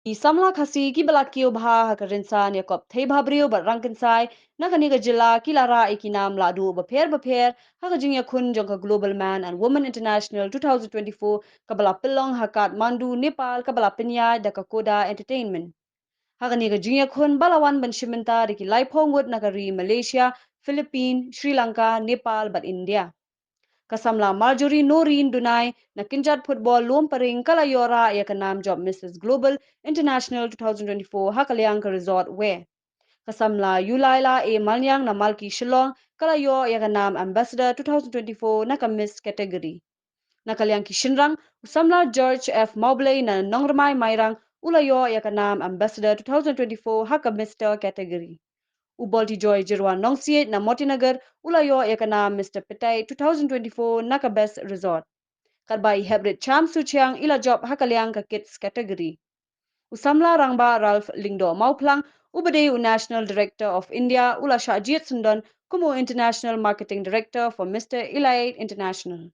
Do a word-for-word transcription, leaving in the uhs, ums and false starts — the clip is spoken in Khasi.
Ki samla Khasi kiba la kiew bha ha ka rynsan ïakop thei bhabriew bad rangkynsai na kane ka jylla ki la rah ïa ki nam lahduh bapher bapher ha ka jingïakhun jong ka Global Man and Woman International two thousand twenty-four kaba la pynlong ha Kathmandu, Nepal, kaba la pynïaid da ka Koda Entertainment. Ha kane ka jingïakhun ba la wan ban shim bynta da ki laiphew ngut na ka ri Malaysia, Philippines, Sri Lanka, Nepal bad India. Ka samla Marjorie Noreen Dunai na kynjat football lum paring ka la ïoh rah ïa ka nam jop Missus Global International two thousand twenty-four ha ka liang ka Resort Wear. Ka samla Yulaila A Manyang na Malki, Shillong ka la ïoh ïa ka nam Ambassador two thousand twenty-four na ka Miss category. Na ka liang ki shynrang, u samla George F Mawblei na Nongrmai, Mairang u la ïoh ïa ka nam Ambassador two thousand twenty-four ha ka Mister category. U Boltijoy Jyrwa Nongsiej na Motinagar u la ïoh ïa ka nam Mister Petai two thousand twenty-four na ka Best Resort. Katba i Heprit Cham Suchiang i la jop ha ka liang ka Kids category. U samla rangbah Ralph Lyngdoh Mawphlang, uba dei u National Director of India, u la shah jied syndon kum u International Marketing Director for Mister Elite International.